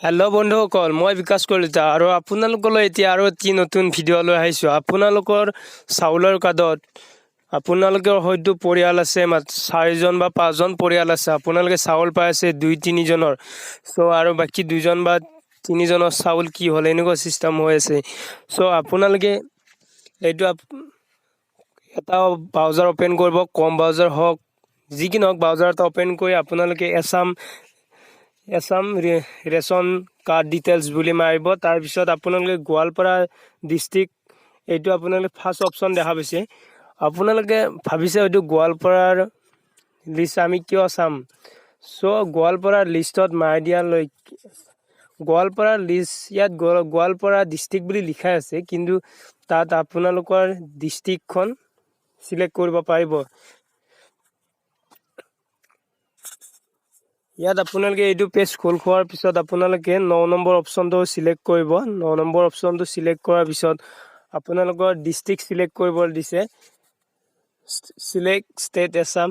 Hello' বন্ধুসকল, মই বিকাশ কলিতা আৰু আপোনালোকলৈ এতিয়া আৰু এটি নতুন ভিডিঅ' লৈ আহিছোঁ। আপোনালোকৰ চাউলৰ কাৰ্ডত আপোনালোকৰ হয়তো পৰিয়াল আছে চাৰিজন বা পাঁচজন পৰিয়াল আছে, আপোনালোকে চাউল পাই আছে দুই তিনিজনৰ। চ' আৰু বাকী দুজন বা তিনিজনৰ চাউল কি হ'ল, এনেকুৱা ছিষ্টেম হৈ আছে। চ' আপোনালোকে এইটো এটা ব্ৰাউজাৰ অ'পেন কৰিব, ক্ৰ'ম ব্ৰাউজাৰ হওক, যি কি নহওক, ব্ৰাউজাৰ এটা অ'পেন কৰি আপোনালোকে Assam Assam ration card details বুলি মাৰিব। তাৰপিছত আপোনালোকে গোৱালপাৰা ডিষ্ট্ৰিক্ট, এইটো আপোনালোকে ফাৰ্ষ্ট অপশ্যন দেখা পাইছে। আপোনালোকে ভাবিছে হয়তো গোৱালপাৰাৰ লিষ্ট আমি কিয় চাম? চ' গোৱালপাৰাৰ লিষ্টত মাৰি দিয়ালৈ গোৱালপাৰাৰ লিষ্ট ইয়াত গোৱালপাৰা ডিষ্ট্ৰিক্ট বুলি লিখাই আছে, কিন্তু তাত আপোনালোকৰ ডিষ্ট্ৰিক্টখন চিলেক্ট কৰিব পাৰিব। ইয়াত আপোনালোকে এইটো পেজ খোল খোৱাৰ পিছত আপোনালোকে 9 নম্বৰ অপশ্যনটো চিলেক্ট কৰিব। 9 নম্বৰ অপশ্যনটো চিলেক্ট কৰাৰ পিছত আপোনালোকৰ ডিষ্ট্ৰিক্ট চিলেক্ট কৰিব দিছে। Select state Assam,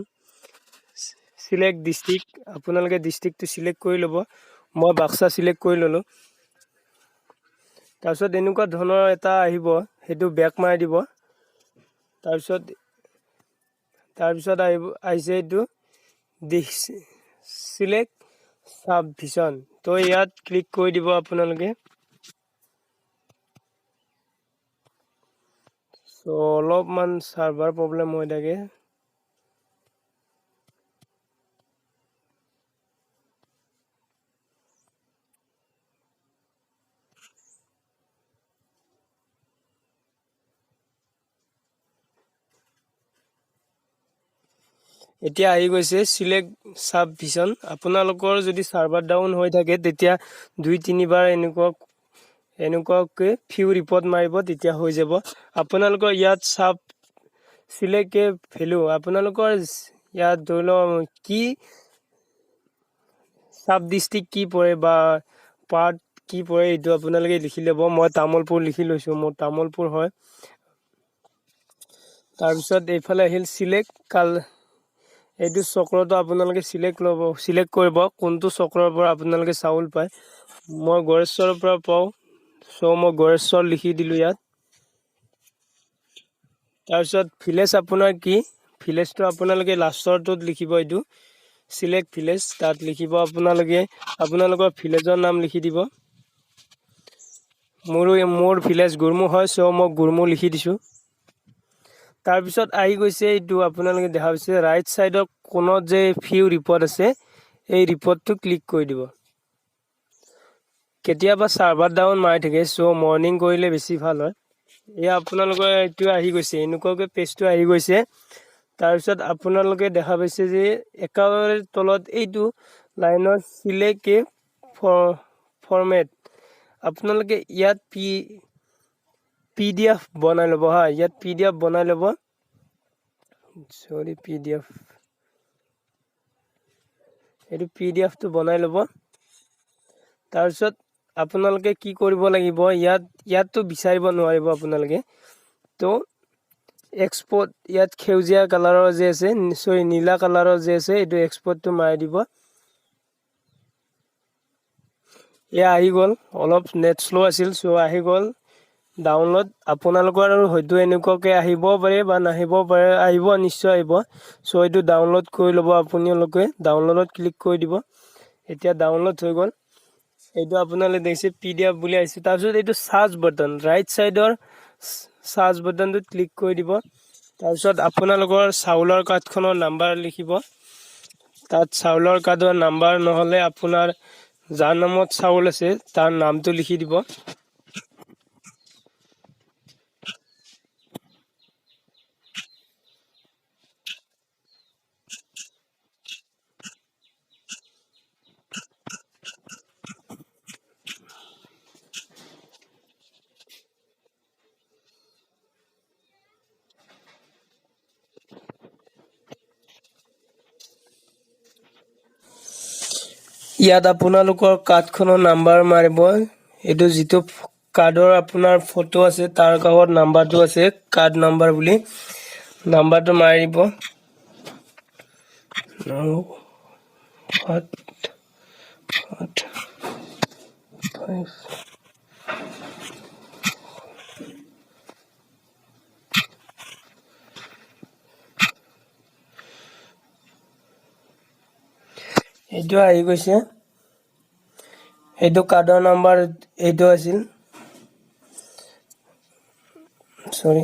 select district, আপোনালোকে ডিষ্ট্ৰিক্টটো চিলেক্ট কৰি ল'ব। মই বাক্সা চিলেক্ট কৰি ল'লোঁ। তাৰপিছত এনেকুৱা ধৰণৰ এটা আহিব, সেইটো বেক মাৰি দিব। তাৰপিছত আহিছে এইটো চিলেক্ট চাব ডিভিশ্যন। তো ইয়াত ক্লিক কৰি দিব আপোনালোকে। চ' অলপমান চাৰ্ভাৰ প্ৰব্লেম হৈ থাকে। এতিয়া আহি গৈছে চিলেক্ট চাব ডিভিশ্যন। আপোনালোকৰ যদি চাৰ্ভাৰ ডাউন হৈ থাকে, তেতিয়া দুই তিনিবাৰ এনেকুৱাকৈ ফিউ ৰিপৰ্ট মাৰিব, তেতিয়া হৈ যাব। আপোনালোকৰ ইয়াত চাব চিলেক্ট এ ভেলু, আপোনালোকৰ ইয়াত ধৰি লওক কি চাব ডিষ্ট্ৰিক্ট কি পৰে বা পাৰ্ট কি পৰে, এইটো আপোনালোকে লিখি ল'ব। মই তামোলপুৰ লিখি লৈছোঁ, মোৰ তামোলপুৰ হয়। তাৰপিছত এইফালে আহিল চিলেক্ট কাল, এইটো চক্ৰটো আপোনালোকে চিলেক্ট ল'ব, চিলেক্ট কৰিব কোনটো চক্ৰৰ পৰা আপোনালোকে চাউল পায়। মই গড়েশ্বৰৰ পৰা পাওঁ, চ' মই গড়েশ্বৰ লিখি দিলোঁ ইয়াত। তাৰপিছত ভিলেজ আপোনাৰ কি, ভিলেজটো আপোনালোকে লাষ্টৰটোত লিখিব। এইটো চিলেক্ট ভিলেজ, তাত লিখিব আপোনালোকে আপোনালোকৰ ভিলেজৰ নাম লিখি দিব। মোৰ ভিলেজ গুৰমু হয়, চ' মই গুৰমু লিখি দিছোঁ। তাৰপিছত আহি গৈছে এইটো, আপোনালোকে দেখা পাইছে ৰাইট ছাইডৰ কোণত যে ভিউ ৰিপৰ্ট আছে, এই ৰিপৰ্টটো ক্লিক কৰি দিব। কেতিয়াবা চাৰ্ভাৰ ডাউন মাৰি থাকে, চ' মৰ্ণিং কৰিলে বেছি ভাল হয়। এয়া আপোনালোকৰ এইটো আহি গৈছে, এনেকুৱাকৈ পেজটো আহি গৈছে। তাৰপিছত আপোনালোকে দেখা পাইছে যে একেবাৰে তলত এইটো লাইনৰ চিলেক্ট এ ফৰ্মেট, আপোনালোকে ইয়াত পি ডি এফ বনাই ল'ব। হা, ইয়াত পিডিএফ বনাই ল'ব, চৰি, পিডিএফ, এইটো পিডিএফটো বনাই ল'ব। তাৰপিছত আপোনালোকে কি কৰিব লাগিব, ইয়াততো বিচাৰিব নোৱাৰিব আপোনালোকে। তো এক্সপৰ্ট, ইয়াত সেউজীয়া কালাৰৰ যে আছে, চৰি, নীলা কালাৰৰ যে আছে, এইটো এক্সপৰ্টটো মাৰি দিব। এয়া আহি গ'ল, অলপ নেট শ্ল' আছিল, চ' আহি গ'ল ডাউনলোড। আপোনালোকৰ আৰু হয়তো এনেকুৱাকৈ আহিবও পাৰে বা নাহিবও পাৰে, আহিব, নিশ্চয় আহিব। চ' এইটো ডাউনলোড কৰি ল'ব আপোনালোকে, ডাউনলোডত ক্লিক কৰি দিব। এতিয়া ডাউনলোড হৈ গ'ল। এইটো আপোনালোকে দেখিছে পিডিএফ বুলি আহিছে। তাৰপিছত এইটো চাৰ্চ বাটন, ৰাইট ছাইডৰ চাৰ্চ বাটনটোত ক্লিক কৰি দিব। তাৰপিছত আপোনালোকৰ চাউলৰ কাৰ্ডখনৰ নাম্বাৰ লিখিব তাত। চাউলৰ কাৰ্ডৰ নাম্বাৰ নহ'লে আপোনাৰ যাৰ নামত চাউল আছে তাৰ নামটো লিখি দিব। ইয়াত আপোনালোকৰ কাৰ্ডখনৰ নাম্বাৰ মাৰিব। এইটো যিটো কাৰ্ডৰ আপোনাৰ ফটো আছে, তাৰ কাষত নাম্বাৰটো আছে, কাৰ্ড নাম্বাৰ বুলি, নাম্বাৰটো মাৰি দিব। 9 7 8। 5। এইটো আহি গৈছে। এইটো কাৰ্ডৰ নাম্বাৰ এইটো আছিল, চৰি,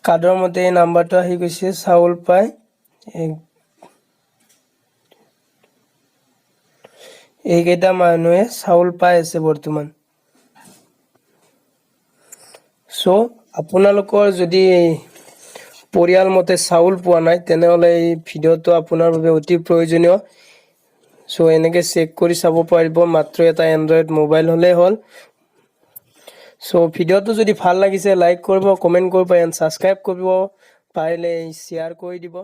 কাৰ্ডৰ মতে এই নাম্বাৰটো আহি গৈছে। চাউল পাই এইকেইটা মানুহে চাউল পাই আছে বৰ্তমান। চ' আপোনালোকৰ যদি পৰিয়াল মতে চাউল পোৱা নাই, তেনেহ'লে এই ভিডিঅ'টো আপোনাৰ বাবে অতি প্ৰয়োজনীয়। চ' এনেকৈ চেক কৰি চাব পাৰিব, মাত্ৰ এটা এণ্ড্ৰইড মোবাইল হ'লেই হ'ল। চ' ভিডিঅ'টো যদি ভাল লাগিছে, লাইক কৰিব, কমেণ্ট কৰিব এণ্ড ছাবস্ক্ৰাইব কৰিব, পাৰিলে শ্বেয়াৰ কৰি দিব।